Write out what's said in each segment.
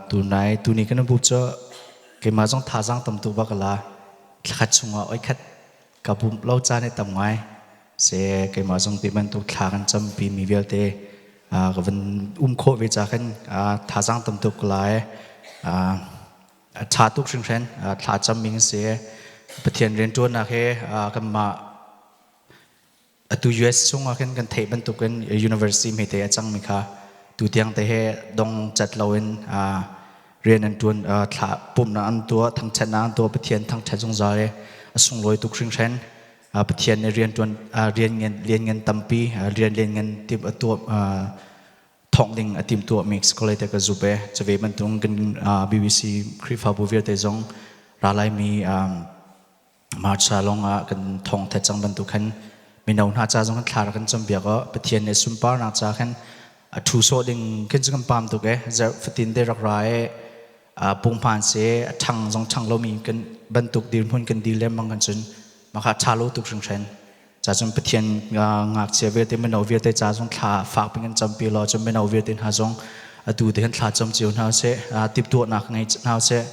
Tunai tuni kan bu cu keimah zong thazaang tam tuk bak la. Thlakhat chungah oi khat ka bum lo caan i tam ngai. Se keimah zong ti bantuk thla kan campi mi vialte ka van um khawh ve ca khan thazaang tam tuk lai. Tha tuk hringhran thla cam ming si. Pathian riantuannak he kanmah atu US chungah khin kan theih bantukin university hmete a cangmi kha tutiang te he dong cat loin rian an tuan thla pumhnak an tuah thangthatnak an tuah Pathian thangthat zungzal i a sunglawi tuk hringhran. Pathian nih rian tuan rian ngan lian ngan tampi rian lian ngan tim a tuah thawk ding a tim tuah mi scholar te ka zup e chave bantung kan BBC Khrihfabu vialte zong ralai mi March lawng ah kan thong the cang bantuk khan mino hna ca zong kan thla kan cam biak o Pathian nih sunparnak ca khan a thu sawh ding khin cu kan pam tuk e zarh fatin te rak ra e pungphan se a ṭhang zong ṭhang lomi kan bantuk dirhmun kan dil lengmang kan cun maka ṭha lo tuk hringhran. Ca cun Pathian ngakchia vialte mino vialte ca zong thla fak pin kan campi law cun mino vialte hna zong atu te kan thla cam cio hna seh, tiptuahnak ngei hna seh,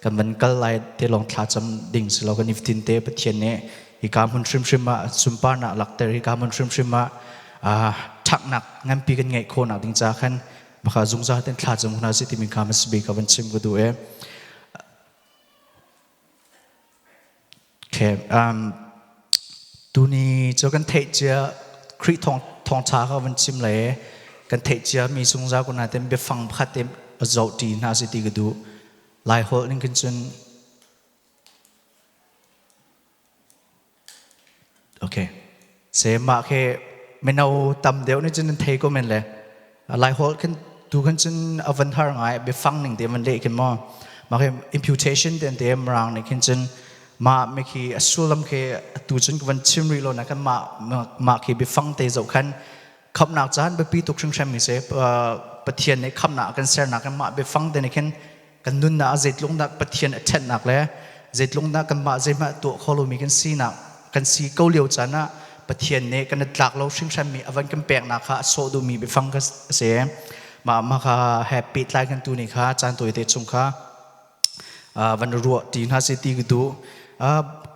kan van kal lai te lawng thla cam ding si lo kan iftin te Pathian nih hika hmun hrimhrim ah sunparnak lakter, hika hmun hrimhrim ah ṭhaknak nganpi kan ngeih khawhnak ding ca khan maka zungzal ten thla cam hna si timi kha masbi ka van chim ka duh e. Okay, tuni cu kan theih cia Khrih thawng thawngṭha kha van chim le kan theih cia mi zungzal ko nain biafang pakhat te zoh ṭi hna si ti ka duh. Lai holh ning khin cun okay. Se mah khi mino tam deuh nih cun nan thei ko men le. Lai holh khin tu khan cun a van har ngai biafang ning te van leh khin maw. Mah khi imputation te te mirang nih khin cun mah mi khi a sullam khi tu cun ka van chim rih lo na kan mah mah khi biafang te zoh khan khamnak caan biapi tuk hringhran mi si. Pathian nih khamnak kan sernak kan mah biafang te nih khin kan nunnak ah zeitluk dah Pathian a ṭhennak le zeitluk dah kanmah zeihmah tuah kho lomi kan sinak kan si ko lio caan ah Pathian nih kan i tlak lo hringhranmi a van kan peknak kha a sawh duhmi biafang ka si. Mah mah kha he pehtlai kan tu nih kha caan tawite chung kha van ruah ti hna si ti ka duh.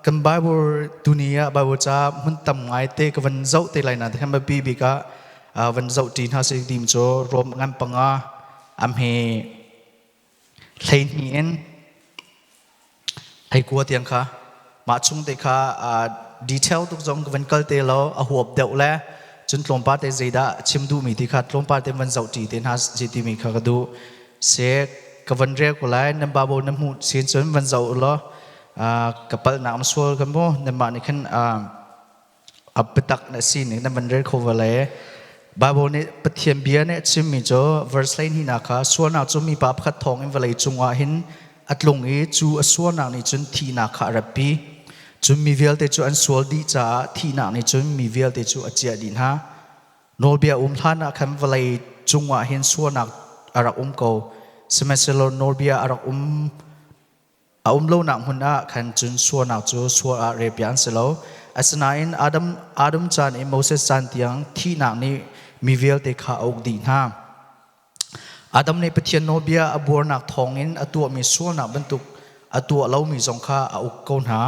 Kan Bible tuni ah Bible ca hmun tam ngai te ka van zoh te lai na te khan biapi bik ah van zoh ti hna si tim cu Rom ngan panga am he 12 in 19 tiang kha mah chung te kha detail tuk zong van kal te lo a huap deuh le cun tlawmpal te zeidah chim duhmi ti kha tlawmpal te van zoh ṭi te hna si timi kha ka duh. Se ka van rel ko lai nan Bible na hmuh sin cun van zoh law ka palhnak am sual kan mu nanmah nih khan a biatak na si ning nan van rel kho ve le. Bible nih Pathian bia nih a chimmi cu verse 12 kha sualnak cu mipa pakhat thawng in vawlei cungah hin a tlung i cu a sualnak nih cun thihnak kha a ratpi. Cun mi vialte cu an sual dih caah thihnak nih cun mi vialte cu a ciah dih hna. Nawlbia um hlan ah khan vawlei cungah hin sualnak a rak um ko, sihmanhsehlaw nawlbia a rak um A um lonak hmun ah khan cun sualnak cu sual ah relpiak an si lo. Asinain Adam, Adam caan i Moses caan tiang thihnak nih mi vialte kha a uk dih hna. Adam nih Pathian nawlbia a buarnak thawngin a tuahmi sualnak bantuk a tuah lomi zong kha a uk ko hna.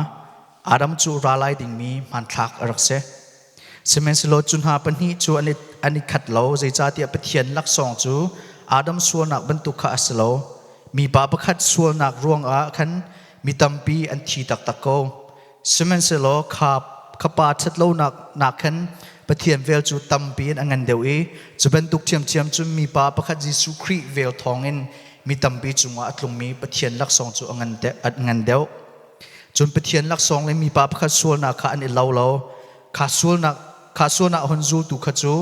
Adam cu ralai dingmi hmanthlak a rak si. Sihmanhsehlaw cu hna pahnih cu an i khat lo, zeicahtiah Pathian laksawng cu Adam sualnak bantuk kha a si lo. Mipa pakhat sualnak ruangah khan mi tampi an thi taktak ko. Sihmanhsehlaw kha, kha pa ṭhatlonak nak khan Pathian vel cu tampi in a ngan deuh i cu bantuk ṭhiamṭhiam cun mipa pakhat Jesuh Khrih vel thawngin mi tampi cungah a tlungmi Pathian laksawng cu a ngan deuh. Cun Pathian laksawng le mipa pakhat sualnak kha an i lo lo. Kha sualnak, kha sualnak a hun zultu kha cu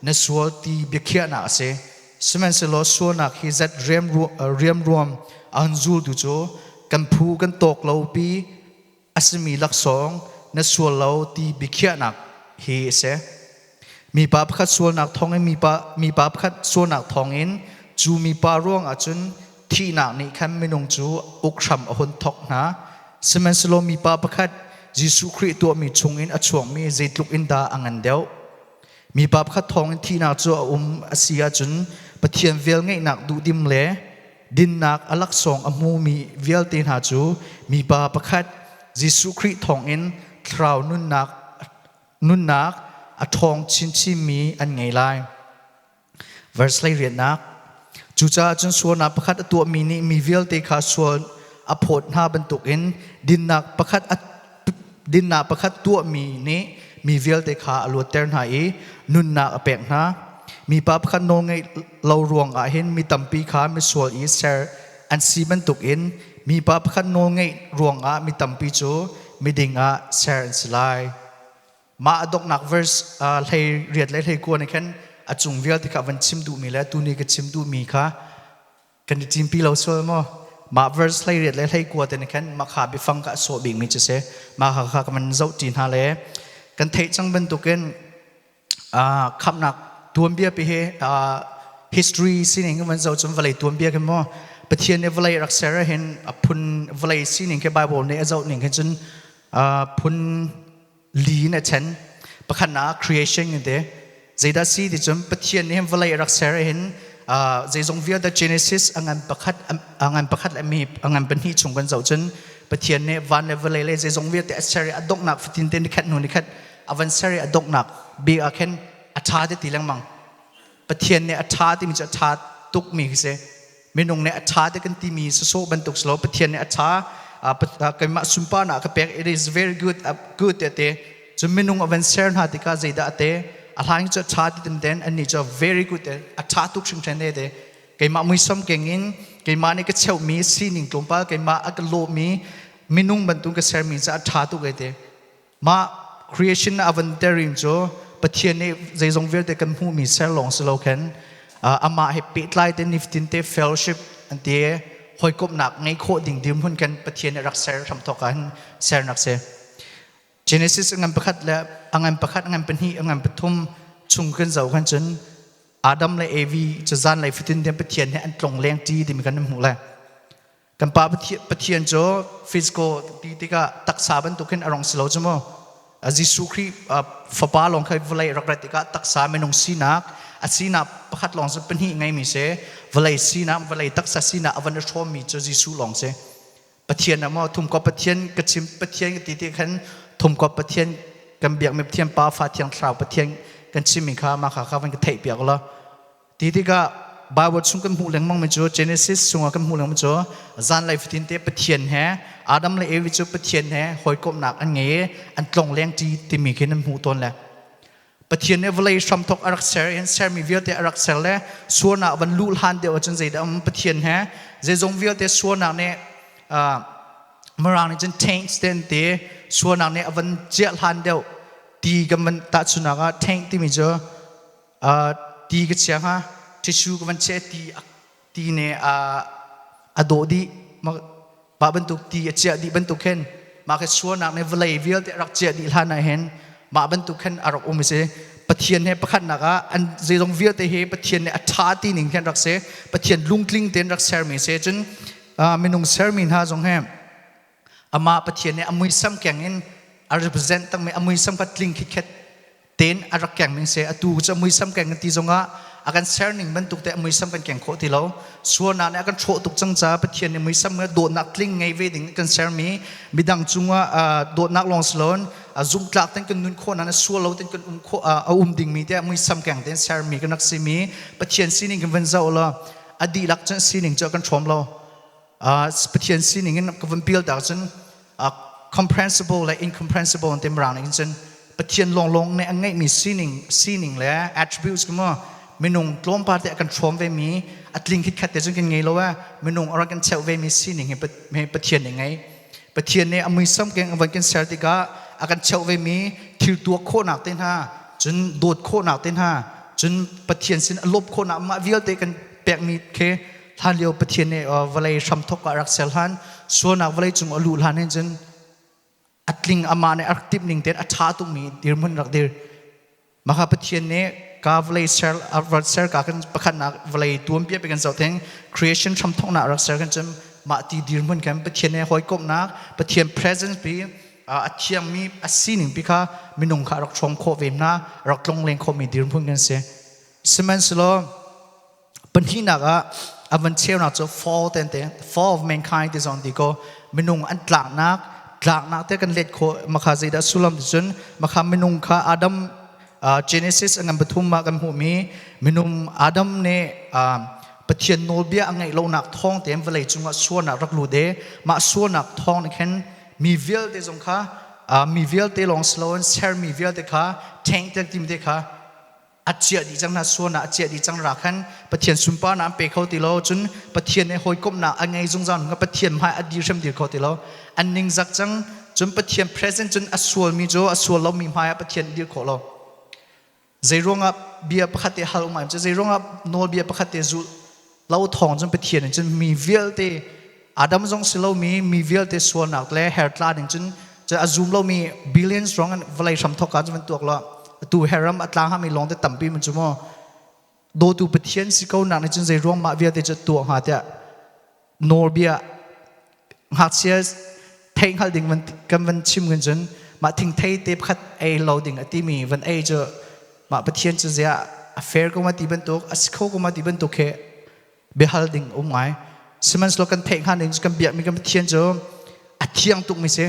na sual ti biakhiahnak a si. Sihmanhsehlaw sualnak hi zat riamruam a hun zultu cu kan phu kan tawk lo pi a simi laksawng na sual lo ti biakhiahnak hi a si. Mipa pakhat sualnak thawngin mipa pakhat sualnak thawngin cu mipa ruangah cun thihnak nih khan minung cu uk hram a hun thawk hna. Sihmanhsehlaw mipa pakhat Jesuh Khrih tuahmi chungin a chuakmi zeitluk in dah a ngan deuh. Mipa pakhat thawngin thihnak cu a um a si ahcun Pathian velngeihnak duhdim le. Dinnak a laksawng a hmumi vialte hna cu mipa pakhat Jesuh Khrih thawngin thlarau nunnak nunnak a ṭhawng chinchinmi an ngei lai. Verse 18nak. Cucaah cun sualnak pakhat a tuahmi nih mi vialte kha sual a phawt hna bantukin dinnak pakhat a dinnak pakhat tuahmi nih mi vialte kha a luatter hna i nunnak a pek hna. Mipa pakhat nawlngaih lo ruangah hin mi tampi kha misual i ser an si bantukin mipa pakhat nawlngaih ruangah mi tampi cu miding ah ser an si lai. Mah a donghnak verse 18 le 19 nih khan a cung vialte kha van chim duhmi le tuni ka chim duhmi kha kan i cinpi lo sual maw? Mah verse 18 le 19 te nih khan mah kha biafang ka sawh bikmi cu si. Mah kha kha ka van zoh ṭi hna le kan theih cang bantukin khamhnak tuanbia pi hi history sining van zoh cun vawlei tuanbia khin maw Pathian nih vawlei rak ser hin a phun vawlei sining khi Bible nih a zoh ning khin cun phun li in a chen. Pakhatnak creation in te zeidah si ti cun Pathian nih hin vawlei a rak ser hin zeizong vialte Genesis a ngan pakhat a ngan pakhat le mi a ngan pahnih chung kan zoh cun Pathian nih van le vawlei le zeizong vialte a ser i a donghnak fatin te nikhat hnu nikhat a van ser i a donghnak bik ah khin a ṭha te ti lengmang. Pathian nih a ṭha timi cu a ṭha tukmi khi si. Minung nih a ṭha te kan timi sawsawh bantuk si lo. Pathian nih a ṭha keimah sunparnak ka pek, it is very good good te te. Cun minung a van ser hna tikah zeidah a te? A hlan cu a ṭha ti ten annih cu very good te, a ṭha tuk hringhran te te. Keimah muisam keng in keimah nih ka cheuhmi sining tlawmpal keimah a ka lawhmi minung bantuk ka sermi cu a ṭha tuk te. Mah creation a van terin cu Pathian nih zeizong vialte kan hmuhmi ser lawng si lo khan amah he pehtlai te niftin te fellowship an ti hawikomhnak ngei khawh ding dirhmun kan Pathian nih rak ser hramthawk ah hin sernak si. Genesis ngan pakhat le a ngan pakhat ngan pahnih a ngan pathum chung kan zoh khan cun Adam le Evi cu zanlei fatin te Pathian he an tlong leng ṭi timi kan hmuh lai. Kan Pa Pathian cu physical ti tikah taksa bantukin a rong si lo cu mu. Jesuh Khrih fapa lawng kha vawlei rak rat tikah taksa minung sinak a sinak pakhat lawng cu pahnih ngeimi si. Vawlei sinak, vawlei taksa sinak a van i hrawmmi cu Jesuh lawng si. Pathian ah maw thumkop Pathian ka chim Pathian ka ti ti khan thumkop Pathian kan biakmi Pathian Pa Fa Thiang Thlarau Pathian kan chimmi kha mah kha kha van ka theih piak law. Ti tikah Bible chung kan hmuh lengmang mi cu Genesis chungah kan hmuh lengmang cu zanlei fatin te Pathian he Adam le Evi cu Pathian he hawikomhnak an ngei i an tlong leng ṭi timi khi nan hmuh tawn le Pathian nih vawlei hramthok a rak ser i sermi vialte a rak ser le sualnak van luh hlan deuh ahcun zeidah um Pathian he zeizong vialte sualnak nih Mirang nih cun taints te an ti sualnak nih a van ciah hlan deuh ti kan van tahchunak ah taint timi cu Ti ka chia hnga, tissue ka van chiah ti ti nih a dawh dih. Mah bantuk ti a ciah dih bantuk khin mah khi sualnak nih vawlei vialte a rak ciah dih hlan ah hin mah bantuk khin a rak um i si. Pathian he pakhatnak ah an zeizong vialte hi Pathian nih a ṭha ti ning khin rak si. Pathian lungtling tein rak sermi si. Cun minung sermi hna zong hi amah Pathian nih a muisam keng in a represent tangmi a muisam kha tling khikhet tein a rak keng ning se atu cu a muisam keng kan ti zongah a kan ser ning bantuk te a muisam kan keng khawh ti lo. Sualnak nih a kan hrawh tuk cang caah Pathian nih muisam nge dawtnak tling ngei ve ding kan sermi midang cungah dawtnak lawng si loin zumhtlak ten kan nun khawh na sual lo ten kan um khawh a um dingmi te muisam keng ten sermi kan rak simi Pathian sining kan van zoh lo a dihlak cun sining cu a kan hrawm lo. Pathian sining in ka vun pil tak cun comprehensible le incomprehensible an ti mirang nih cun Pathian lawnglawng nih a ngeihmi sining sining le attributes ku mu minung tlawmpal te a kan hrawm ve mi a tling khitkhat te cun kan ngei lo e minung a rak kan cheuh ve mi sining hi Pathian nih ngei. Pathian nih a muisam keng a van kan ser tikah a kan cheuh ve mi thil tuah khawhnak te hna cun dawt khawhnak te hna cun Pathian sin a lawp khawhnak mah vialte kan pekmi khi hlanlio Pathian nih vawlei hramthawk ah rak ser hlan sualnak vawlei cung a luh hlan hin cun a tling amah nih a rak timh ning tein a ṭha tukmi dirhmun rak dir. Maka Pathian nih ka vawlei ser ser ka kan pakhatnak vawlei tuanbia kan zoh theng creation hramthawknak rak ser kan cun mah ti dirhmun kan Pathian nih hawikomhnak Pathian presence pi a thiangmi a sining pi kha minung kha rak hrawm khawh ve hna rak tlong leng khawhmi dirhmun kan si. Sihmanhsehlaw pahnihnak ah. A van cheunak cu fall ten te, fall of mankind ti zong ti ko, minung an tlaknak, tlaknak te kan let khawh. Makha zeidah sullam ti cun, makha minung kha Adam, Genesis a ngan pathum ah kan hmuhmi minung Adam nih Pathian nawlbia a ngaih lonak thawng tein vawlei cungah sualnak rak lut i mah sualnak thawng nih khin mi vialte zong kha, mi vialte lawng si loin sermi vialte kha ṭheng tim te kha a ciah dih cang hna. Sualnak a ciah dih cang ra khan Pathian sunparnak an pe kho ti lo. Cun Pathian he hawikomhnak a ngei zungzal hnu Pathian hmai a dir hrim dir kho ti lo, an ningzak cang. Cun Pathian present cun a sualmi cu a sual lomi hmai ah Pathian dir khawh lo. Zei ruangah bia pakhat te hal um cu, zei ruangah nawlbia pakhat te zulh lo thawng cun Pathian in cun mi vialte, Adam zong si lomi mi vialte sualnak le her tla ding cun a zum lomi billions rong an vawlei hram thok ka cun van tuak lo, atu heram a tlang hami lawng te tampi man cu mu dawtu Pathian si ko nak nih cun zei ruang mah vialte cu tuah hnga tiah nawlbia ngakchia theih hngalh ding van kan van chim kan cun mah thingthei te pakhat ei lo ding a timi van ei cu mah Pathian cu ziah a fair ko ma ti bantuk a si kho ko ma ti bantuk he biahal ding um ngai. Sihmanhsehlaw kan theih hnga ning cu kan biakmi kan Pathian cu a thiang tukmi si.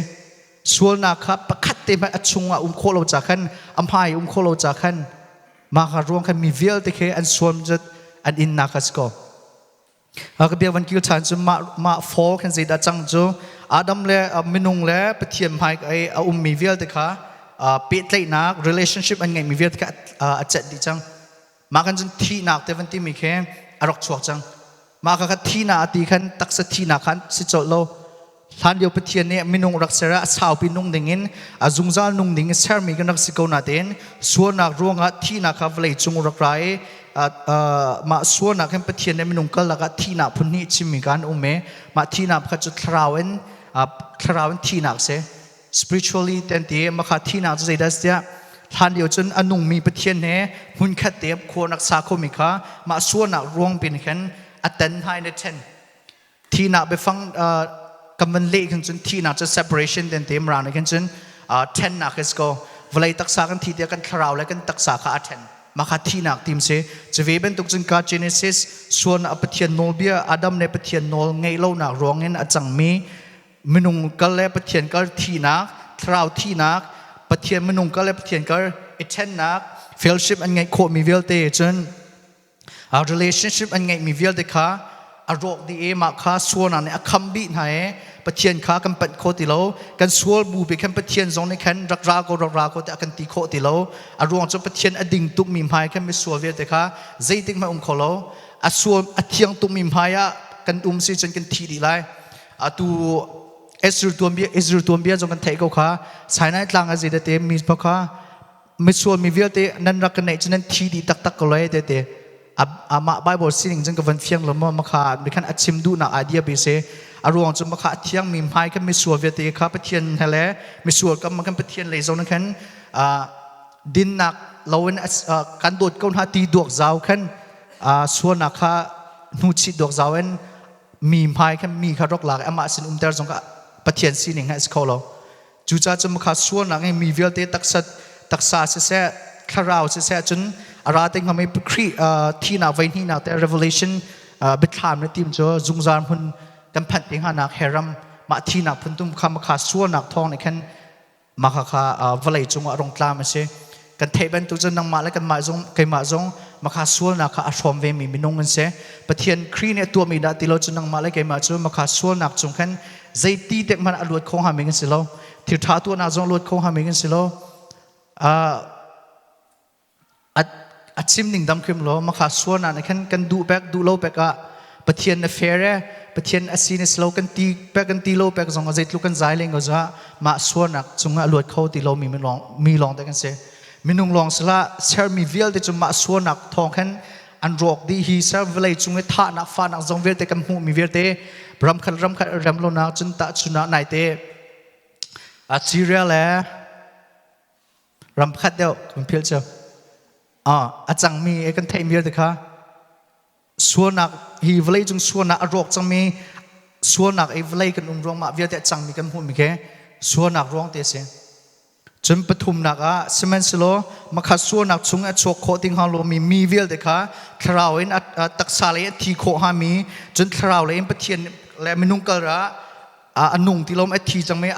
Sualnak kha pakhat te hmanh a chungah um khawh lo ca khan, a hmai um khawh lo ca khan, mah kha ruang khan mi vialte khi an sual zat an innak kha si ko. Ka bia van kil ṭhan cu mah mah fall khan zeidah cang cu, Adam le minung le Pathian hmai i a ummi vialte kha pehtlaihnak relationship an ngeihmi vialte kha a cet dih cang. Mah kan cun thihnak te van timi khi a rak chuak cang. Mah kha thihnak a ti khan taksa thihnak khan si colh lo. Hlan lio Pathian nih minung rak ser ah a saupi nung ding in, a zungzal nung ding in sermi kan rak si ko natein sualnak ruangah thihnak kha vawlei cung rak ra i mah sualnak hin Pathian nih minung kal lakah thihnak phun hnih chimmi kan um i mah thihnak pakhat cu thlarau in thihnak si, spiritually ten ti. Makha thihnak cu zeidah tiah, hlan lio cun a nungmi Pathian he hmunkhat te khuanak sa khomi kha mah sualnak ruang pin khan a ten hai na then thihnak biafang kan van leh khan cun thihnak cu separation ten te mra ne khan cun thennak is ko. Vawlei taksa kan thi tiah kan thlarau le kan taksa kha a then, mah kha thihnak tim si. Cuve bantuk cun ka Genesis suan a Pathian nawlbia, Adam le Pathian nawl ngeih lonak ruangin a cangmi minung kal le Pathian kal thihnak, thlarau thihnak, Pathian minung kal le Pathian kal i ṭhennak, fellowship an ngeih khawhmi vialte cun relationship an ngeihmi vialte kha a rawk dih i mah kha sualnak nih a kham dih hna i Pathian kha kan panh kho ti lo. Kan sual bu bi khan Pathian zong nih khan rak ra ko, rak ra ko tiah kan ti khawh ti lo. A ruang cu Pathian a ding tukmi hmai khan misual vialte kha zeitik hmanh um kho lo. A sual a thiang tukmi hmai ah kan um si cun kan thi dih lai. Atu Israel tuanbia, Israel tuanbia zong kan theih ko kha. Sinai tlang a zei te mi kha misual mi vialte nan rak ka neih cu nan thi dih taktak ko lai te te. Amah Bible sining cun ka van fiang lo maw, makha mi khan a chim duhnak idea bi si. A ruang cu makha a thiang mi hmai kan misual vialte kha Pathian hele misual kam kan Pathian lei zong khan dinnak loin kan dawt ko hna ti duak zau khan sualnak kha hnuchih duak zau in mi hmai khan mi kha rak lak i amah sin umter zong kha Pathian sining he a si kho lo. Cucaah cun kha sualnak i mi vialte taksa taksa siseh, thlarau siseh cun a ra te hngami Khrih thihnak voi hnihnak te Revelation biathlam na tim cu zungzal hmun kan phanh te hnga nak heram mah thihnak phuntum kha makha sualnak thawng nih khan mah kha vawlei cungah rong tlam a si. Kan theih bantuk cun nangmah le kanmah zong, keimah zong makha sualnak kha a hrawm vemi minung an si. Pathian Khrih nih a tuahmi dah ti lo cu nangmah le keimah cu makha sualnak cung khan zeiti tek hmanh a luat kho hngami kan si lo. Thil ṭha tuahnak zong luat kho hngami kan si lo. A chim ning dam khim lo. Makha sualnak nih khan kan duh pek duh lo pek ah Pathian na fair e, Pathian a si na si lo kan ti pek kan ti lo pek zong zeitluk kan zai leng ko za mah sualnak cungah luat kho ti lo mi lawng mi lawng te kan si. Minung lawng sila sermi vialte cu mah sualnak thawng khan an rawk dih. Hi ser vawlei cung i thahnak fahnak zong vialte kan hmuh mi vialte ramkhat ramkhat rem lonak cun tahchunah naite a Syria le ram pakhat deuh kan philh cu a cangmi kan theih vialte kha sualnak, hi vawlei cung sualnak a rawk cangmi, sualnak i vawlei kan um ruang mah vialte a cangmi kan hmuhmi khi sualnak ruang te a si. Cun pathumnak ah sihmanhsehlaw makha sualnak chung a chuak khawh ti hnga lomi mi vialte kha thlarau in taksa lei a thi khawh hngami cun thlarau lei in Pathian le minung kal ah a nung ti lomi a thi cangmi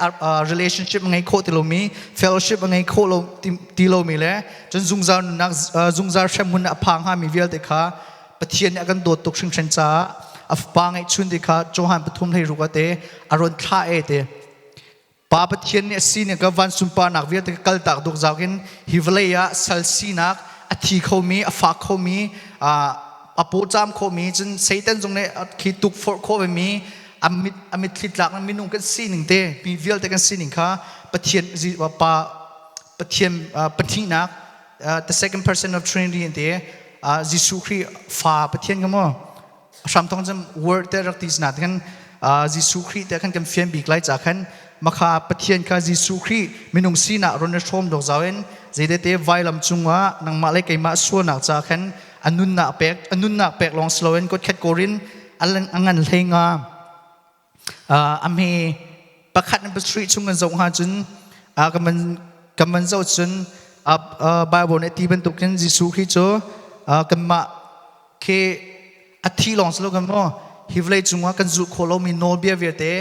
relationship a ngei khawh ti lomi fellowship a ngei khawh lo ti lomi le cun zungzal nunnak zungzal hremhmun a phang hngami vialte kha Pathian nih a kan dawt tuk hringhran caah a fapa ngeihchun ti kha Johan pathum hlei ruk ate a run thlah e te. Pa Pathian nih a sining ka van sunparnak vialte ka kaltak duk zauk in hi vawlei ah sal sinak a thi khomi a fak khomi a pawcam khomi cun Satan zong nih khi tukforh khawh mi a mitthli tlak minung kan sining te mi vialte kan sining kha Pathian pa Pathian pahnihnak the second person of Trinity te Jesuh Khrih fa Pathian ka maw hramthong cun word te rak ti na khan Jesuh Khrih te khan kan fian bik lai ca khan makha Pathian kha Jesuh Khrih minung sinak ron na hrawm dok zau in zeidete vailam cungah nangmah le keimah sualnak ca khan a nunnak pek a nunnak pek lawng si loin kut korin a ngan hlei nga a hme pakhat in pasarih chung kan zoh hnga cun kan man zoh cun Bible nih ti bantukin Jesuh Khrih cu kanmah khi a thi lawng si lo kan maw hi vawlei cungah kan zulh khawh lomi nawlbia vialte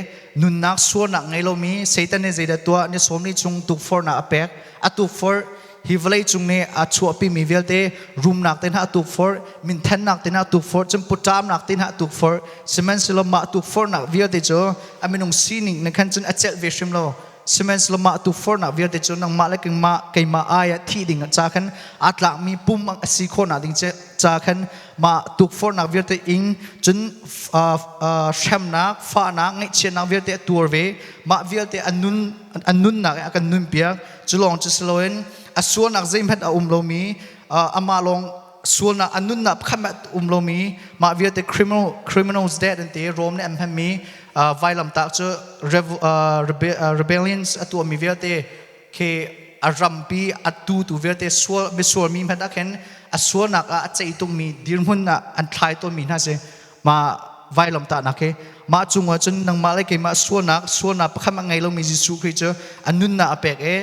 nunnak sualnak ngei lomi Satan nih zeidah tuah ni sawm ni chung tukforhnak a pek a tukforh hi vawlei cung nih a chuahpimi vialte rumnak te hna a tukforh minthennak te hna a tukforh cun putṭamnak te hna a tukforh sihmanhsehlaw mah tukforhnak vialte cu a minung sining nih khan cun a celh ve hrim lo. Sihmanhsehlaw mah tukforhnak vialte cu nangmah le keimah keimah ai ah thih ding ca khan aa tlakmi pum a si khawhnak ding ca khan mah tukforhnak vialte ing cun hremnak fahnak ngaihchiatnak vialte a tuar ve. Mah vialte a nun a nunnak a kan nunpiak. Cu lawng cu si loin a sualnak zeihmanh a um lomi amah lawng sualnak a nunnak pakhat a um lomi mah vialte criminals death an ti. Rome nih an hmanmi vailamtak cu rebellions a tuahmi vialte khi a rampi a tutu vialte sual misual mi hmanh ah khin a sualnak ah a ceitukmi dirhmun ah an thlai tawnmi hna si. Mah vailamtahnak hi mah cungah cun nangmah le keimah sualnak sualnak pakhat a ngei lomi Jesuh Khrih cu a nunnak a pek i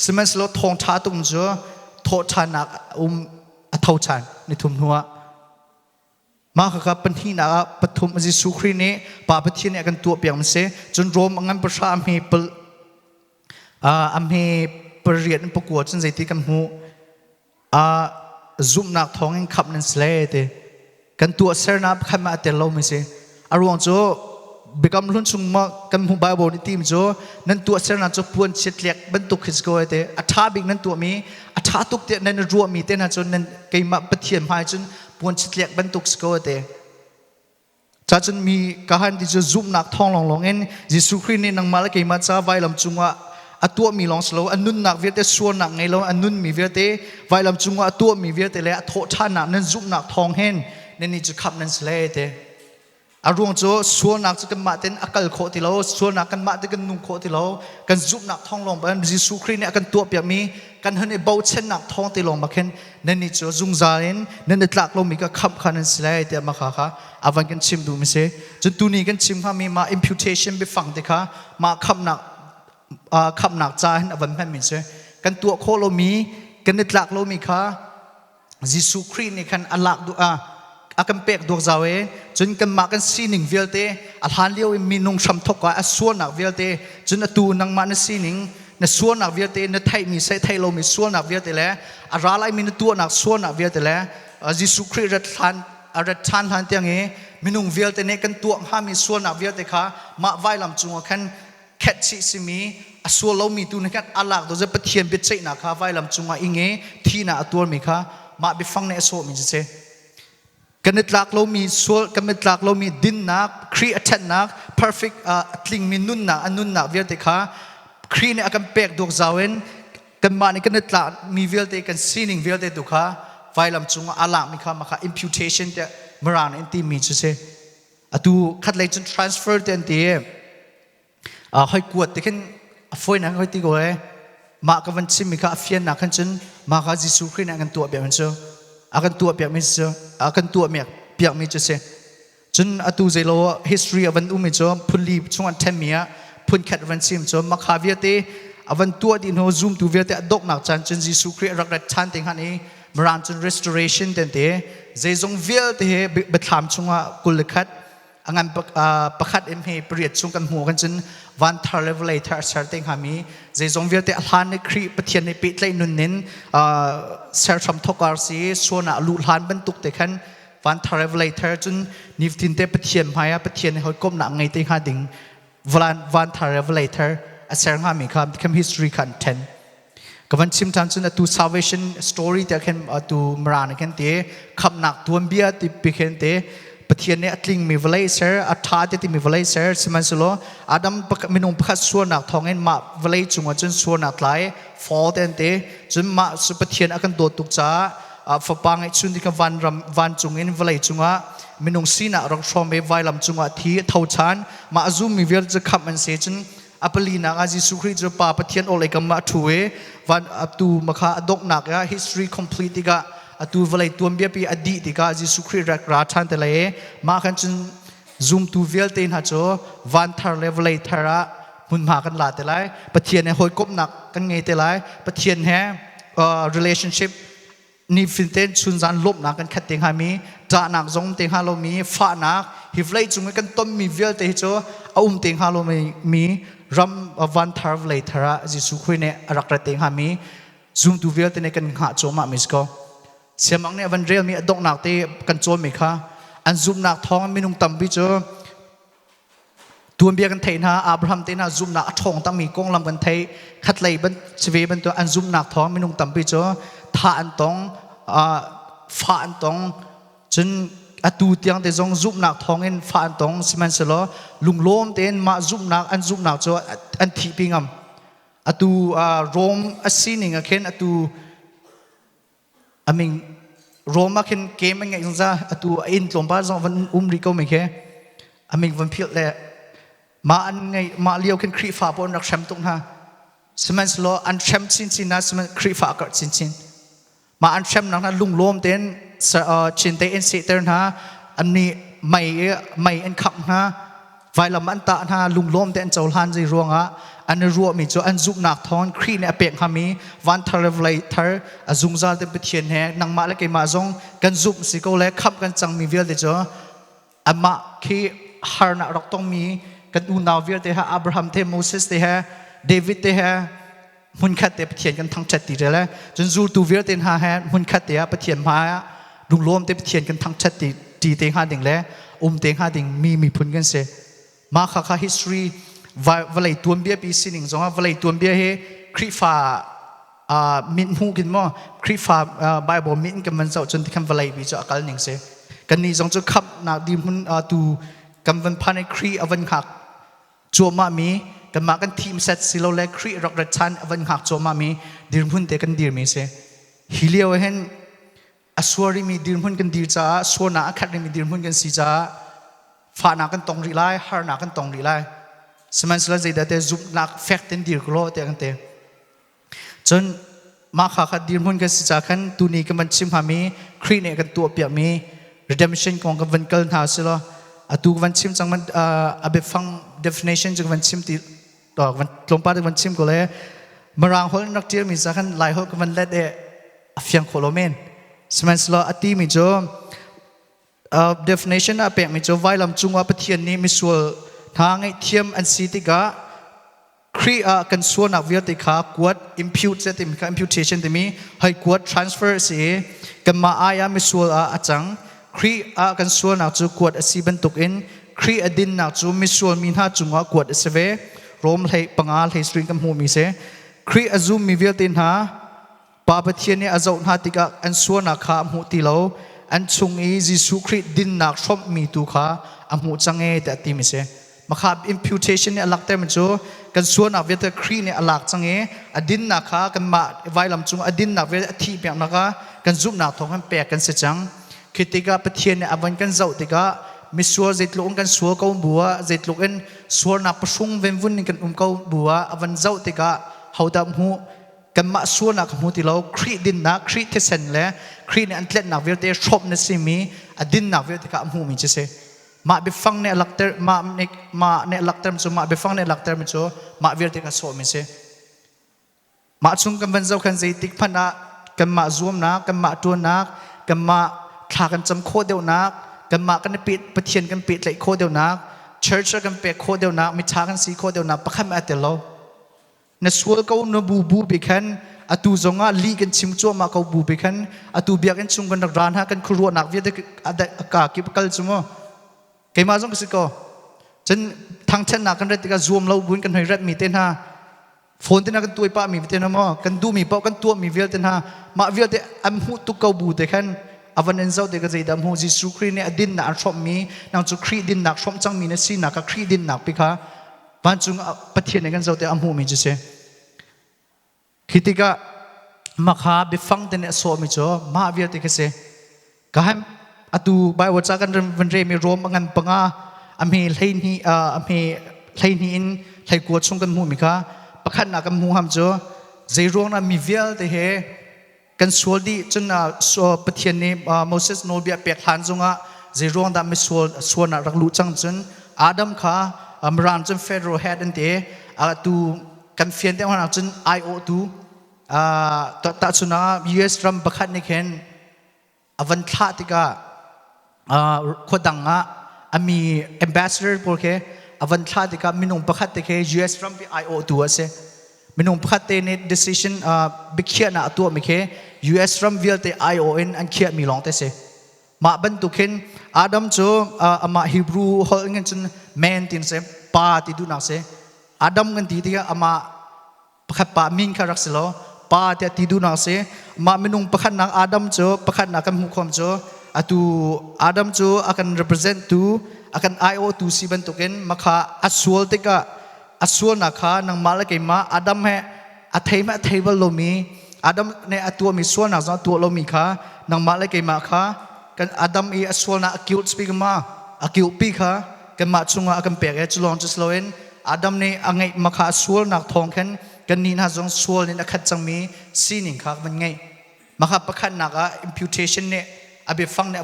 sihmanhsehlaw thawngṭha tum cu thawhṭhannak um a tho ṭhan nithum hnuah. Mah khakha pahnihnak ah pathum Jesuh Khrih nih Pa Pathian nih a kan tuahpiak mi si. Cun Rom a ngan pahra a hme pal a hme pariat in pakua cun zeiti kan hmuh? Zumhnak thawngin khamh nan si le ti. Kan tuahsernak pakhat mah a tel lomi si. A ruang cu Biakam Hlun chung ma kan hmuh Bible nih tim cu nan tuahsernak cu puan chiatliak bantuk khi si ko ai ti. A ṭha bik nan tuahmi, a ṭha tuk tiah nan ruahmi te hna cu nan keimah Pathian hmai cun puan chiatliak bantuk si ko ai ti. Cacun mi kahan ti cu zumhnak thawng lawnglawng in Jesuh Khrih nih nangmah le keimah ca vailam cungah a tuahmi lawng si lo, a nunnak vialte sualnak ngei lo, a nunmi vialte vailam cungah a tuahmi vialte le a thawhṭhannak nan zumhnak thawng hin nannih cu khamh nan si le ti. A ruang cu sualnak cu kanmah ten a kal khawh ti lo, sualnak kanmah te kan nung khawh ti lo, kan zumhnak thawng lawng ban Jesuh Khrih nih a kan tuahpiakmi kan hun i bochannak thawng te lawng bak hin nannih cu zungzal in nan i tlak lomi ka khamh kha nan si lai tiah mah kha kha a van kan chim duhmi si. Cun tuni kan chim hngami mah imputation biafang te kha mah khamhnak khamhnak ca hin a van hmanmi si. Kan tuah khawh lomi kan i tlak lomi kha Jesuh Khrih nih khan a lak duh a kan pek duak zau e. Cun kanmah kan sining vialte a hlan lio in minung hramthok ah a sualnak vialte cun atu nangmah na sining na sualnak vialte na theihmi seh theih lomi sualnak vialte le a ra laimi na tuahnak sualnak vialte le Jesuh Khrih rat hlan a rat ṭhan hlan tiang i minung vialte nih kan tuah hngami sualnak vialte kha mah vailam cungah khan khetchih simi a sual lomi tu nih khan a lak do Pathian biaceihnak kha vailam cungah ing i thihnak a tuarmi kha mah biafang nih a sawhmi cu si. Kan i tlak lomi sual kan i tlak lomi dinnak Khrih a ṭhatnak perfect a tlingmi nunnak a nunnak vialte kha Khrih nih a kan pek duak zau in kanmah nih kan i tlakmi vialte kan sining vialte tu kha vailam cungah a lakmi kha mah kha imputation tiah mirang nih an timi cu si. Atu khatlei cun transfer te an ti. Hoi kuat ti khin a fawinak hoi ti ko e. Mah ka van chimmi kha a fiannak khan cun mah kha Jesuh Khrih nih a kan tuah piak mi cu a kan tuah piak mi cu a kan tuah piak mi cu si. Cun atu zeilo history a van um mi cu phunli chung an ṭhenmi ah phunkhat van chim cu makha vialte. A van tuah dih hnu zumtu vialte a donghnak caan cun Jesuh Khrih a rak rat ṭhan te hngan i Mirang cun restoration ten te zeizong vialte he biathlam chungah 21 a ngan pakhat in he pariat chung kan hmuh kan cun van thar le vawlei thar ser te hngami zeizong vialte a hlan i Khrih Pathian nih pehtlaih nun in ser hram thokar si suan ah luh hlan bantuk te khan van thar le vawlei thar cun nifatin te Pathian hmai ah Pathian nih hawikomhnak ngei te hnga ding van thar le vawlei thar a ser hngami kha kham history khan then ka van chim ṭhan cun atu salvation story te khin atu Mirang khin te khamnak tuanbia ti pi khin te Pathian nih a tlingmi vawlei ser a ṭha te timi vawlei ser sihmanhsehlaw Adam minung pakhat sualnak thawngin mah vawlei cungah cun sualnak tlai fall te an ti cun mah cu Pathian a kan dawt tuk caah fapa ngeihchun ti kha vanram vancung in vawlei cungah minung sinak rak hrawm i vailam cungah thi tho ṭhan mah a zummi vialte cu khamh an si cun A palinak ah Jesuh Khrih cu Pa Pathian awlei kam ah a ṭhu i van atu makha a donghnak ah history complete tikah atu vawlei tuanbia pi a dih tikah Jesuh Khrih rak ra ṭhan te lai i mah khan cun zumtu vialte hna cu van thar le vawlei thar ah hmunhma kan la te lai. Pathian he hawikomhnak kan ngei te lai. Pathian he relationship nifatin chunzan lawmhnak kan khat te hngami ṭahnak zong te hnga lomi fahnak hi vawlei cung i kan tonmi vialte hi cu a um te hnga lomi mi ram van thar vawlei thar ah Jesuh Khrih nih a rak rat te hngami zumtu vialte nih kan hngah cuahmah mi si ko. Siamang nih a van relmi a donghnak te kan cawnmi kha an zumhnak thawng minung tampi cu Tuanbia kan theih hna, Abraham te hna zumhnak a ṭhawng takmi konglam kan theih. Khatlei ban si ve bantuk an zumhnak thawng minung tampi cu thah an tong, fah an tong. Cun atu tiang te zong zumhnak thawngin fah an tong. Sihmanhsehlaw lunglawm tein mah zumhnak an zumhnak cu an thihpi ngam. Atu Rome a sining ah khin atu Aming Rom ah khin game an ngeih zungzal atu a inn tlawmpal zong van um rih ko mi khi aming van philh le mah an ngei mah lio khin Khrihfa pawl an rak hrem tuk hna sihmanhsehlaw an hrem chinchin hna sihmanh Khrihfa a karh chinchin mah an hremnak hna lunglawm tein chin tein sehter hna an nih mei mei an khangh hna Vailam an tah hna lunglawm te an cohlan zei ruangah an i ruahmi cu an zumhnak thawng Khrih nih a pek hngami van thar le vawlei thar a zungzal te Pathian he nangmah le keimah zong kan zumh si ko le khamh kan cangmi vialte cu amah khi harnak rak tongmi kan unau vialte he Abraham te Moses te he David te he hmunkhat te Pathian kan thangṭhat ti le cun zultu vialte hna he hmunkhat te ah Pathian hmai ah lunglawm te Pathian kan thangṭhat ti ti te hnga ding le um te hnga ding mi miphun kan si. Mah kha kha history vawlei tuanbia pi sining zong ah vawlei tuanbia hi Khrihfa min hmu kin maw Khrihfa Bible min kan van zoh cun tikhan vawlei bi cu a kal ning si. Kannih zong cu khamhnak dirhmun tu kan van phan i Khrih a van hngak cuahmahmi kanmah kan thim set silole Khrih rak rat chan a van hngak cuahmahmi dirhmun te kan dirmi si. Hi lio ah hin a suarimi dirhmun kan dir caah suarnak a khat rimi dirhmun kan si caah fahnak kan tong rih lai, harnak kan tong rih lai. Sihmanhsehlaw zeidah te zumhnak fek ten dir ko law tiah kan ti. Cun mah kha kha dirhmun kan si caah khan tuni kan van chim hngami Khrih nih a kan tuahpiakmi redemption kong kan van kal hna si law atu van chim cang man a biafang definition cu van chim ti van tlawmpal van chim ko le Mirang holh in rak ṭialmi ca khan Lai holh ka van let i a fiang khawh lo men sihmanhsehlaw a timi cu definition ah pekmi cu vailam cungah Pathian nih misual hna ngaihthiam an si tikah Khrih ah kan sualnak vialte kha kuat impute timi kha imputation timi hei kuat transfer a si i kanmah ai ah misual ah a cang. Khrih ah kan sualnak cu kuat a si bantukin Khrih a dinnak cu misual mi hna cungah kuat a si ve. Rom hlei panga hlei sarih kan hmuhmi si. Khrih a zummi vialte hna Pa Pathian nih a zoh hna tikah an sualnak kha a hmuh ti lo. An chung i Jesuh Khrih dinnak hrawmhmi tu kha a hmuh cang e tiah a timi si. Makha imputation nih a laktermi cu kan sualnak vialte Khrih nih a lak cang i a dinnak kha kanmah vailam cung a dinnak vialte a thih piaknak ah kan zumhnak thawng kan pek kan si cang. Khi tikah Pathian nih a van kan zoh tikah misual zeitluk in kan sual ko bu ah zeitluk in sualnak pahrung venvun in kan um ko bu ah a van zoh tikah hodah hmuh kanmah sualnak ka hmu ti lo Khrih dinnak Khrih thisen le Khrih nih an tlennak vialte hrawmh na simi a dinnak vialte kha a hmuhmi cu si mah biafang nih a lakter mah nih mah nih a lakter mi cu mah biafang nih a lakter mi cu mah vialte kha sawhmi si. Mah chung kan van zoh khan zeitik hmanh ah kanmah zuamnak, kanmah ṭuannak, kanmah thla kan cam khawh deuhnak, kanmah kan i peh, Pathian kan pehtlaih khawh deuhnak, church ah kan pek khawh deuhnak, miṭha kan si khawh deuhnak pakhat hmanh a tel lo. Na sual ko na bu bu bi khan atu zongah lih kan chim cuahmah ko bu bi khan atu biakinn chung kan rak ra hna kan khuaruahnak vialte ka kip kal cu mu. Keimah zong ka si ko. Cun thangṭhatnak kan rat tikah zuam lo buin kan hoi ratmi te hna phone te hna kan tuai pahmi te hna maw kan duhmi paoh kan tuahmi vialte hna mah vialte an hmuh tuk ko bu te khan a van in zoh te ka zeidah hmu Jesuh Khrih nih a dinnak an hrawmhmi nang cu Khrih dinnak hrawmh cangmi na sinak kha Khrih dinnak pi kha vancung Pathian nih kan zoh te a hmuhmi cu si. Khi tikah makha biafang te nih a sawhmi cu mah vialte khi si. Ka hem atu Bible ca kan van remi Rom a ngan panga a hme 12 a hme 12 in 19 chung kan hmuhmi kha pakhatnak kan hmuh ham cu zei ruang dah mi vialte he kan sual dih cun Pathian nih Moses nawlbia pek hlan zongah zei ruang dah misual sualnak rak luh cang cun Adam kha Mirang cun federal head an ti atu kan fian deuh hna cun aiawhtu tahchun ah US ram pakhat nih khin a van thlah tikah khua dang ah a mi ambassador pawl khi a van thlah tikah minung pakhat te khi US rampi aiawhtu a si. Minung pakhat te nih decision biakhiahnak a tuahmi khi US ram vialte aiawh in an khiahmi lawng te si. Mah bantuk hin Adam cu amah Hebrew holh in cun man ti si, pa ti duhnak si. Adam kan ti tikah amah pakhat pa min kha rak si lo pa tiah ti duhnak si mah minung pakhatnak Adam cu pakhatnak kan hmuh khawm cu atu Adam cu a kan represent tu a kan aiawhtu si bantukin makha a sual tikah a sualnak kha nangmah le keimah Adam he a thei ma a thei bal lomi Adam nih a tuahmi sualnak zong a tuah lomi kha nangmah le keimah kha kan Adam i a sualnak a kiuh speak ma a kiuhpi kha kanmah chungah a kan pek i cu lawng cu si loin Adam nih a ngeih makha a sualnak thawng khan kannih hna zong sual in a khat cangmi sining kha kan ngeih. Makha pakhatnak ah imputation nih a biafang nih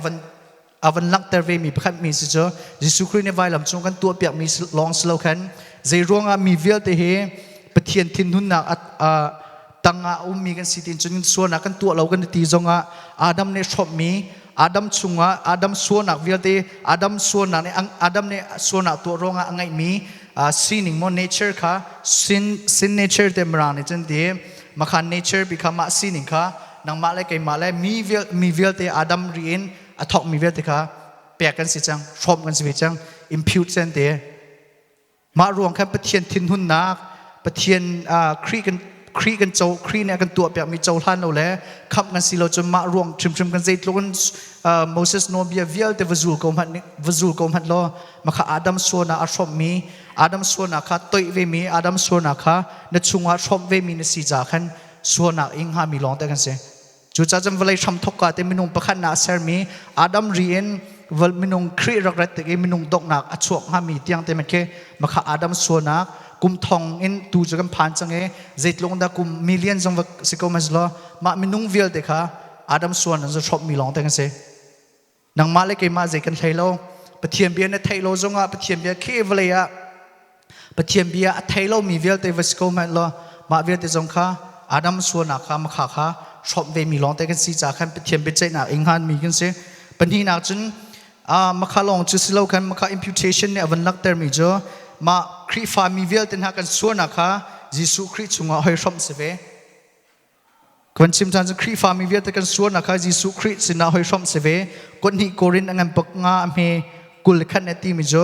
a van langhter vemi pakhat mi si cu Jesuh Khrih nih vailam cung kan tuahpiakmi lawng si lo khan zei ruangah mi vialte hi Pathian thinhunnak tangah a ummi kan si tin cun sualnak kan tuah lo kan ti zongah Adam nih hrawmhmi Adam chungah Adam sualnak vialte Adam sualnak nih Adam nih sualnak tuah ruangah a ngeihmi sining mo nature kha sin sin nature te mirang nih cun ti makhan nature bi kha mah sining kha nangmah le keimah le mi vial mi vialte Adam ri in a thawkmi vialte kha pek kan si cang hrawm kan si ve cang impute cen te. Mah ruang khan Pathian thinhunnak, Pathian Khrih kan Khrih kan co Khrih nih a kan tuahpiakmi cohlan lo le khamh kan si lo cun mah ruang hrimhrim kan zeitluk in Moses nawlbia vialte va zul ko hmanh va zul ko hmanh law makha Adam sualnak a hrawmhmi Adam sualnak kha toih vemi Adam sualnak kha na chungah hrawmh vemi na si ca khan sualnak ing hngami lawng te kan si. Cucaah cun vawlei hramthok ka te minung pakhat na sermi Adam ri in minung Khrih rak rat tik i minung donghnak a chuak hngami tiang te khi makha Adam sualnak kum thong in tu cu kan phan cang i zeitlung dah kum million zong va si ko mas law mah minung vialte kha Adam sual nan zu hrawmmi lawng te kan si. Nangmah le keimah zei kan hlei lo. Pathian bia na theih lo zongah Pathian bia khi vawlei ah Pathian bia a thei lomi vialte va si ko hmanh law mah vialte zong kha Adam sualnak kha makha kha hrawmh vemi lawng te kan si ca khan Pathian biaceihnak ing hanmi kan si. Pahnihnak cun makha lawng cu si lo khan makha imputation nih a van langhtermi cu mah Khrihfa mi vialte hna kan sualnak kha Jesuh Khrih chungah hoi hrawmh si ve. Kan chim caan cu Khrihfa mi vialte kan sualnak kha Jesuh Khrih sinah hoi hrawmh si ve. Kut hnih Korin a ngan pak nga a hme 20 khat na timi cu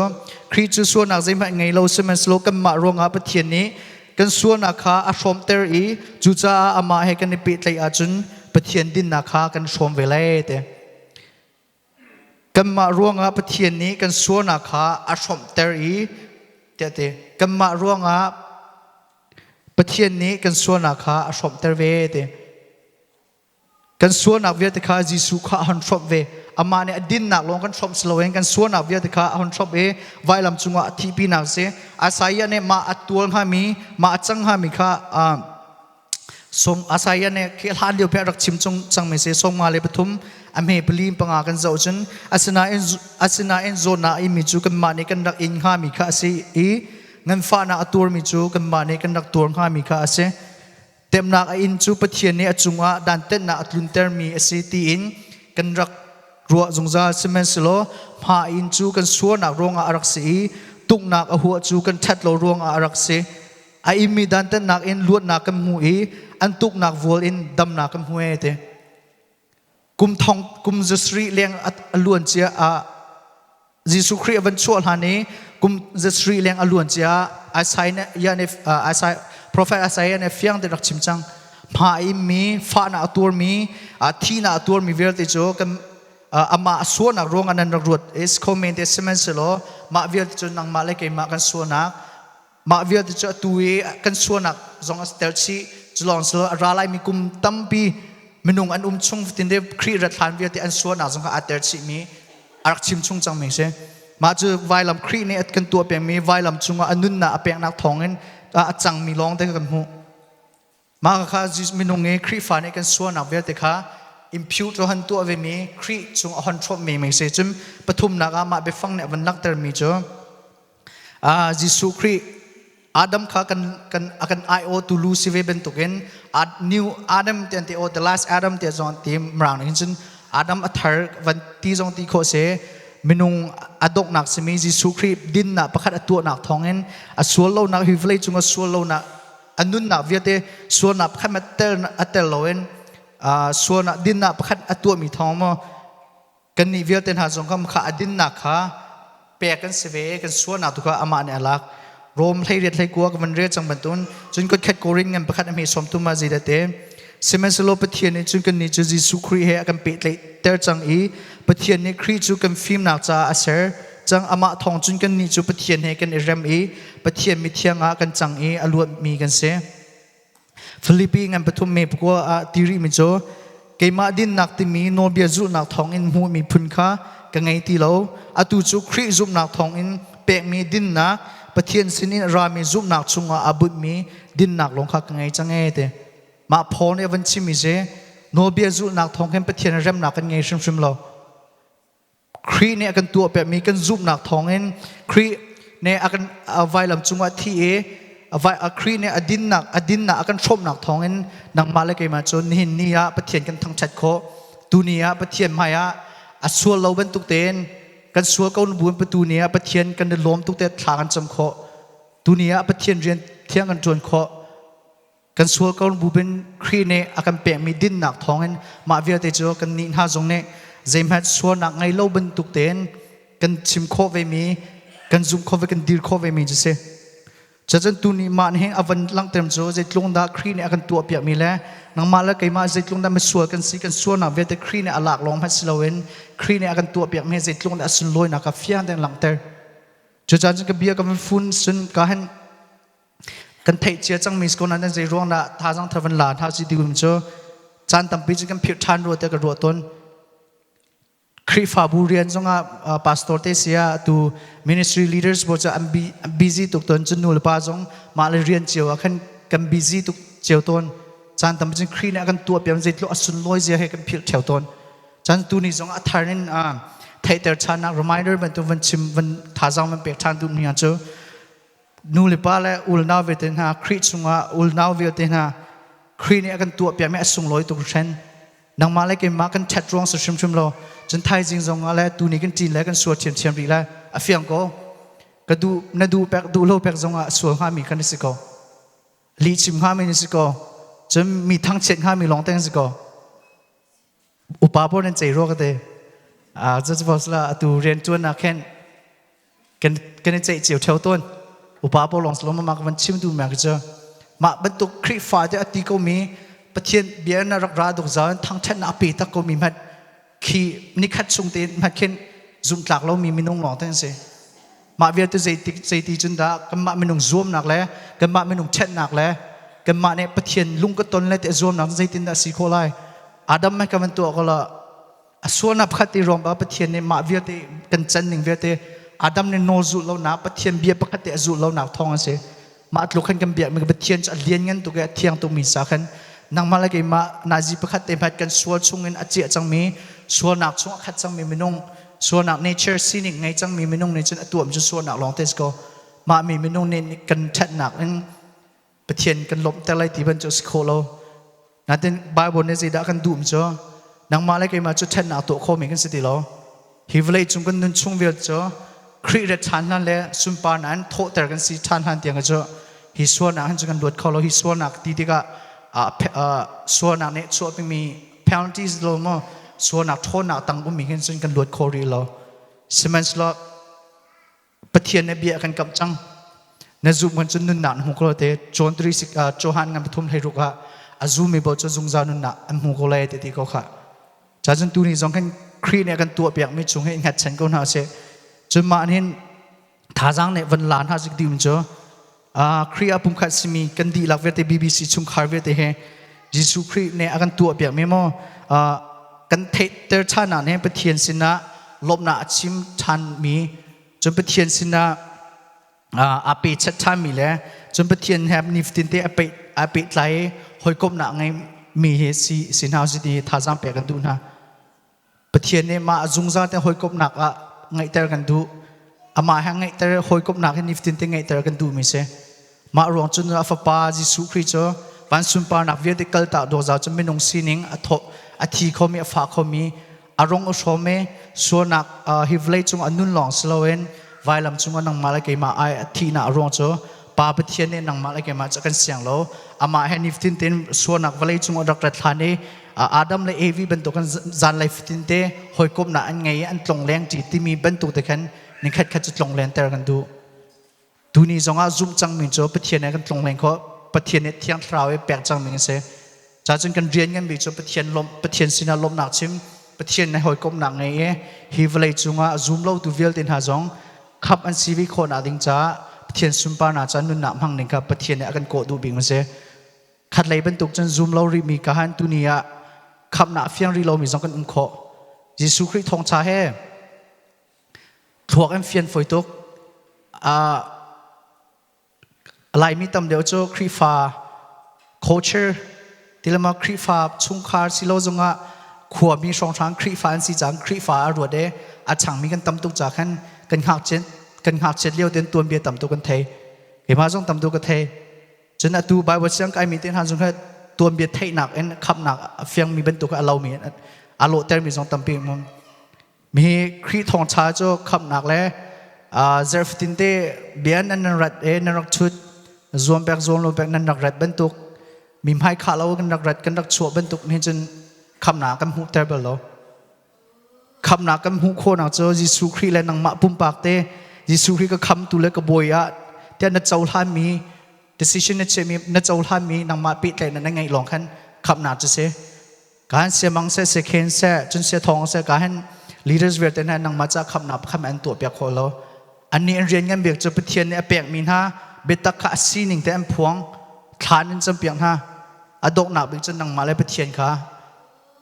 Khrih cu sualnak zeihmanh ngei lo sihmanhsehlaw kanmah ruangah Pathian nih kan sualnak kha a hrawmter i cucaah amah he kan i pehtlaih ahcun Pathian dinnak kha kan hrawm ve lai te. Kanmah ruangah Pathian nih kan sualnak kha a hrawmhter i tiah ti kanmah ruangah Pathian nih kan sualnak kha a hrawmhter ve ti. Kan sualnak vialte kha Jesuh kha a hon hrawmh ve. Amah nih a dinnak lawng kan hrawmh si loin kan sualnak vialte kha a hon hrawmh i vailam cungah a thihpinak a si. Isaiah nih mah a tual hngami, mah a cang hngami kha Isaiah nih khi hlan lio rak chim chung cangmi si 53 a hme pali panga kan zoh cun asinain asinain zawtnak a inmi cu kanmah nih kan rak in hngami kha a si i nganfahnak a tuarmi cu kanmah nih kan rak tuar hngami kha a si. Temnak a in cu Pathian nih a cungah dantatnak a tluntermi a si tiin kan rak ruah zungzal. Sihmanhsehlaw hma in cu kan sualnak ruangah a rak si i tuknak a huah cu kan ṭhat lo ruangah a rak si. A immi dantatnak in luatnak kan hmu i an tuknak vual in damnak kan hmu e ti. Kum thong kum zasarih leng a luan cia ah Jesuh Khrih a van chuah hlan i kum zasarih leng a luan cia Isaiah nih Prophet Isaiah nih fiang te rak chim cang. Hma a immi, fahnak a tuarmi, thihnak a tuarmi vialte cu kan amah a sualnak ruangah nan rak ruat. Is comment te sihmanhsehlaw mah vialte cu nangmah le keimah kan sualnak mah vialte cu atu i kan sualnak zong a tel chih. Cu lawng si lo a ra laimi kum tampi minung an um chung fatin te Khrih rat hlan vialte an sualnak zong kha aa tel chihmi a rak chim chung cangmi si. Mah cu vailam Khrih nih a kan tuah pengmi vailam cungah a nunnak a peknak thawngin a cangmi lawng te kha kan hmuh. Mah kha minung i Khrihfa nih kan sualnak vialte kha impute han tuah vemi Khrih cung a hon hrawmmi mi si. Cun pathumnak ah mah biafang nih a van langhtermi cu Jesuh Khrih Adam kha kan kan a kan aiawhtu lu si ve bantukin new Adam ti an ti o the last Adam ti zong ti mirang nih cun Adam a thar van ti zong ti khawh si minung a donghnak simi Jesuh Khrih dinnak pakhat a tuahnak thawngin a sual lonak hi vawlei cung a sual lonak a nunnak vialte sualnak pakhat ma tel a tel loin sualnak dinnak pakhat a tuahmi thawng maw kannih vialte hna zong kha a dinnak kha pek kan si ve kan sualnak tu kha amah nih a lak. Rom 18 21 ka van rel cang bantun cun kut khat Korin ngan pakhat a hme som tu ma zida te sihmanhsehlaw Pathian nih cun kannih cu Jesuh Khrih he a kan pehtlaih ter cang i Pathian nih Khrih cu kan fimnak caah a ser cang. Amah thawng cun kannih cu Pathian he kan i rem i Pathian mithiang ah kan cang i a luatmi kan si. Filipi ngan pathum me pakua ah ti rihmi cu keimah dinnak timi nawlbia zulhnak thawngin hmuhmi phun kha ka ngei ti lo. Atu cu Khrih zumhnak thawngin pekmi dinnak, Pathian sinin a rami zumhnak chungah aa bunhmi dinnak lawng kha ka ngei cang ee ti. Mah Paul nih a van chimmi si nawlbia zulhnak thawng khin Pathian remnak kan ngei hrimhrim lo. Khrih nih a kan tuahpiakmi kan zumhnak thawngin Khrih nih a kan vailam cungah thi i Khrih nih a dinnak a kan hrawmnak thawngin nangmah le keimah cu nihin ni ah Pathian kan thangṭhat khawh. Tuni ah Pathian hmai ah a sual lo bantuk tein kan sual ko nu buin tu ni ah Pathian kan i lawm tuk te thla kan cam khawh. Tuni ah Pathian rian thiang kan ṭuan khawh. Kan sual ko bu bin Khrih nih a kan pekmi dinnak thawngin mah vialte cu kan nih hna zong nih zeihmanh sualnak ngei lo bantuk tein kan chim khawh vemi, kan zumh khawh ve, kan dir khawh vemi cu si. Cucun tu nih mah nih a van langhter cu zeitlung dah Khrih nih a kan tuahpiakmi le nangmah le keimah zeitlung dah misual kan si, kan sualnak vialte Khrih nih a lak lawng hmanh si loin Khrih nih a kan tuahpiakmi zeitlung dah a sunlawinak kha fiang tein langhter. Cucaah cun ka bia ka van fun sun ka hen kan theih cia cangmi si ko nain zei ruang dah thazaang thar van la hna si ti cu caan tampi cu kan philh ṭhan rua tiah ka ruah tawn. Khrihfabu rian zongah pastor te sia tu ministry leaders pawl cu an busy tuk tawn cun nu le pa zong mah le rian cio ah khan kan busy tuk cio tawn. Caan tampi cun Khrih nih a kan tuah piak zeitluk a sunlawi zia he kan philh ṭheo tawn. Caan tu ni zong a thar in theihter ṭhannak reminder bantuk van chim van thazaang van pek ṭhan duh mi cu nu le pa le ulnau vialte hna, Khrih chungah ulnau vialte hna, Khrih nih a kan tuahpiakmi a sunglawi tuk hringhran. Nangmah le keimah kan ṭhat ruang si hrimhrim lo. Cun thaizing zong ah le tuni kan ṭin le kan sual ṭhiamṭhiam rih lai. A fiang ko. Ka duh na duh pek duh lo pek zong ah sual hngami kan si ko. Lihchim hngami na si ko. Cun mi thangchiat hngami lawng te kan si ko. Upa pawl nan cei rua ka te. Cu la atu rian ṭuan ah khin kan kan i ceih cio theo tawn. Upa pawl lawng salom ma ka van chim duh mi cu mah bantuk Khrihfa te a ti ko mi Pathian bia na rak ra duk zan thangthat na pe tak ko mi hmat khi nikhat chung te hmat khin zumtlak lo mi minung lawng te an si. Mah vialte zeiti cun dah kanmah minung zuamnak le kanmah minung ṭhennak le kanmah nih Pathian lung ka ton le te zuamnak zeitin dah si khawh lai? Adam he kan van tuah ko la a sualnak pakhat ti ruang ba Pathian nih mah vialte kan can ning vialte Adam nih nawl zulh lonak, Pathian bia pakhat te a zulh lonak thawng a si. Mah tluk khan kan biakmi Pathian cu a lian ngan tuk i a thiang tukmi sa khan nangmah le keimah nazi pakhat te hmanh kan sual chungin a ciah cangmi, sualnak chung a khat cangmi minung, sualnak nature sining ngei cangmi minung nih cun a tuam cu sualnak lawng te si ko. Mah mi minung nih kan ṭhatnak in. Pathian kan lawmhter lai ti ban cu a si khawh lo. Natin Bible nih zeidah kan duh cu nangmah le keimah cu ṭhennak tuah khawhmi kan si ti lo. Hi vawlei cung kan nun chung vial cu Khrih ret ṭhan hlan le sunparnak in thawhter kan si ṭhan hlan tiang cu hi sualnak hin cu kan luat kho lo. Hi sualnak ti tikah sualnak nih chuahpimi penalties lo maw sualnak ṭhawnnak tang ummi hin cun kan luat kho rih lo. Sihmanhsehlaw Pathian nih bia a kan kamh cang. Na zumh kan cun nunnak na hmu ko te. John 3 Johan ngan pathum hlei ruk ah a zumi paoh cu zungzal nunnak an hmu ko lai ti ti ko kha. Ca cun tu ni zong khan Khrih nih a kan tuah piakmi chung hi hngatchan ko hna sih. Cun mah hin thazaang nih van la hna zik dim cu Khrih ah pumkhat simi kan dihlak vialte BBC chungkhar vialte he Jesuh Khrih nih a kan tuah piakmi maw kan theihter ṭhan ah nih Pathian sinah lawmhnak a chim ṭhanmi cun Pathian sinah aa pechat ṭhanmi le cun Pathian he nifatin te a pehtlai i hawikomhnak ngeimi hi si si hna usih ti thazaang pek kan duh hna. Pathian nih mah zungzal te hawikomhnak ah ngeihter kan duh. Amah he ngeihter hawikomhnak hi nifatin te ngeihter kan duhmi si. Mah ruang cun a fapa Jesuh Khrih cu van sunparnak vialte kaltak dawza cu minung sining a thawh a thi khomi a fah khomi a rong a hrawm i sualnak hi vawlei cung a nun lawng si loin vailam cung ah nangmah le keimah ai a thihnak a ruang cu Pa Pathian nih nangmah le keimah cu kan siang lo. Amah he nifatin tein sualnak vawlei cung a rak rat hlan i Adam le Evi bantukin zanlei fatin te hawikomhnak an ngei i an tlongleng ṭi timi bantuk te khan nikhat khat cu tlonglenter kan duh. Tuni zongah zumh cangmi cu Pathian he kan tlongleng khawh. Pathian nih Thiang Thlarau i pek cangmi kan si. Cacun kan rian nganmi cu Pathian lawmh, Pathian sinah lawmhnak chim, Pathian he hawikomhnak ngei i hi vawlei cungah zum lotu vialte hna zong khamh an si ve khawhnak ding caah Pathian sunparnak caah nunnak hmang ding kha Pathian nih a kan kawh duh bik a si. Khatlei bantuk cun zum lo rihmi ka han tuni ah khamhnak fiang rih lomi zong kan um khawh. Jesuh Khrih thawngṭha he thluak an fian fawi tuk. Laimi tam deuh cu Khrihfa culture tilama Khrihfa chungkhar silo zongah khuami hrawnghrang Khrihfa an si cang Khrihfa a ruat i a changmi kan tam tuk ca khan kan ngakchiat kan ngakchiat lio ten tuanbia tam tuk kan thei. Keimah zong tam tuk ka thei. Cun atu Bible siang kaimi te hna zong kha tuanbia theihnak in khamnak a fiangmi bantuk a lomi a lawhtermi zong tampi um. Mi Khrih thawngṭha cu khamnak le zarhfatin te bia nan nan rat e nan rak chut zuam pek zuam lo pek nan rak rat bantuk mi hmai khah lo kan rak rat kan rak chuah bantuk hin cun khamnak kan hmuhter bal lo. Khamnak kan hmuh khawhnak cu Jesuh Khrih le nangmah pumpak te Jesuh Khrih ka khamtu le ka bawi ah tiah na cohlanmi decision na chiahmi na cohlanmi nangmah pehtlaihnak na ngeih lawng khan khamnak cu si. Ka han siamang seh sekhen seh cun sia thawng seh ka han leaders vialte hna nangmah ca khamnak pakhat an tuah piak khawh lo. Annih an rian ngan bik cu Pathian nih a pekmi hna biatak kha a sining te an phuang thlan in campiak hna. A donghnak bik cu nangmah le Pathian kha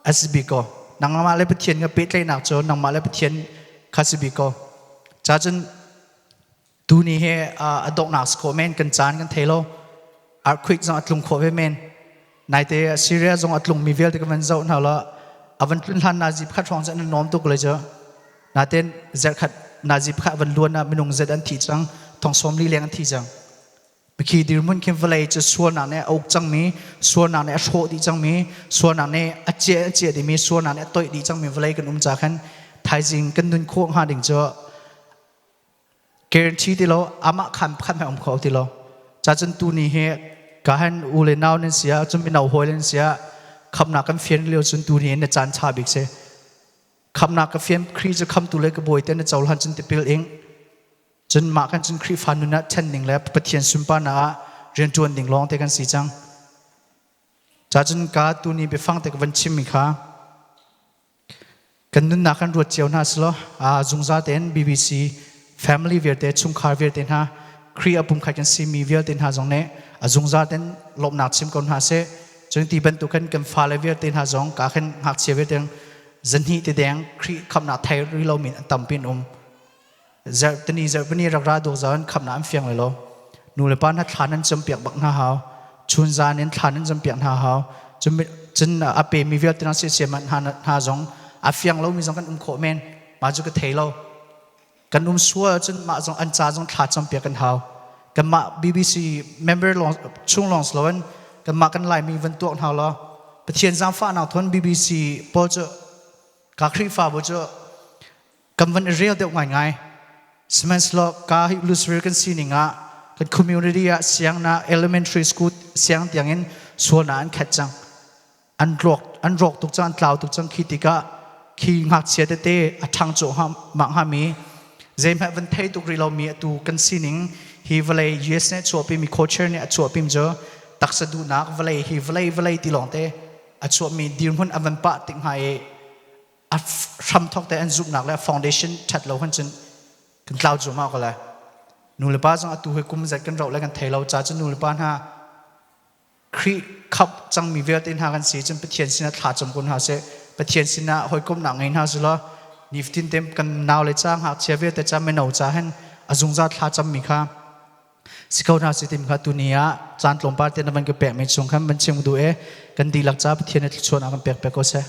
a si bik ko. Nangmah le Pathian ka pehtlaihnak cu nangmah le Pathian kha si bik ko. Ca cun tuni he a donghnak si khawh men kan caan kan thei lo. Earthquake zong a tlung khawh ve men. Naite Syria zong a tlungmi vialte ka van zoh hna la a van tlun hlan nazi pakhat hrawng cu an nom tuk le cu. Naten zerkhat nazi pakhat van luan ah minung zet an thi cang thong sawm li leng an thi cang. Khi dirhmun khin vawlei cu sualnak nih a uk cangmi, sualnak nih a hrawh dih cangmi, sualnak nih a ciah a ciah dihmi, sualnak nih a toih dih cangmi vawlei kan um ca khan thaizing kan nun khawh hnga ding cu guarantee ti lo, amah khan pakhat hmanh um kho ti lo. Ca cun tuni hi ka han u le nau nan si ah, cun mino hawi nan si ah, khamnak kan fian lio cun tuni na caan ṭha bik si. Khamnak ka fian Khrih cu khamtu le ka bawi te na cohlan cun tipil ing. Cun mah kan cun Khrihfa nun ah ṭhen ding le Pathian sunparnak ah rianṭuan ding lawng te kan si cang. Ca cun ka tuni biafang te ka van chimmi kha kan nunnak kan ruat cio hna selaw zungzal tein BBC family vialte chungkhar vialte hna Khrih a pumkhat kan simi vialte hna zong nih a zungzal tein lawmhnak chim ko hna seh. Cun ti bantuk khan kan fale vialte hna zong ka khan ngakchia vialte zahnih te deng Khrih khamnak thei ri lomi an tampi an um. Zarhtini zarhpini rak ra dawk zan khamnak an fiang lai lo. Nu le pa hna thla nan campiak bak hna hau. Chun zan in thla nan campiak hna hau. Cun a pe mi vialte na siam hna hna zong a fiang lomi zong kan um khawh men. Mah cu ka thei lo. Kan um sual cun mah zong an ca zong thla campiak kan hau. Kanmah BBC member lawng chung lawng si loin kanmah kan Laimi van tuak hna law Pathian zaangfahnak thon BBC pawl cu ka Khrihfabu cu kan van i rel deuh ngaingai. Sihmanhsehlaw ka hi Louisville kan sining ah kan community ah siangna elementary school siang tiangin sualnak an khat cang. An rawk an rawk tuk cang, an tlau tuk cang. Khi tikah khi ngakchia tete a ṭhangcho mak hngami, zeihmanh van thei tuk rih lomi, atu kan sining hi vawlei US nih a chuahpimi culture nih a chuahpimi cu taksa duhnak, vawlei hi vawlei vawlei ti lawngte a chuahmi dirhmun a van pah tik hnga i a hramthawk te an zumhnak le foundation ṭhat lo han cun kan tlau cuahmah ko lai. Nu le pa zong atu hi kum zat kan roh le kan thei lo ca cu nu le pa hna, Khrih khap cangmi vialte hna kan si cun Pathian sinah thla cam ko hna seh. Pathian sinah hawikomhnak ngei hna selaw nifatin te kan nau le ca, ngakchia vialte ca, mino ca hin a zungzal thla cammi kha si ko hna si tim kha tuni ah caan tlawmpal te na van ka pekmi chung khan van chim duh e. Kan dihlak ca Pathian nih thluachuahnak kan pek pek ko seh.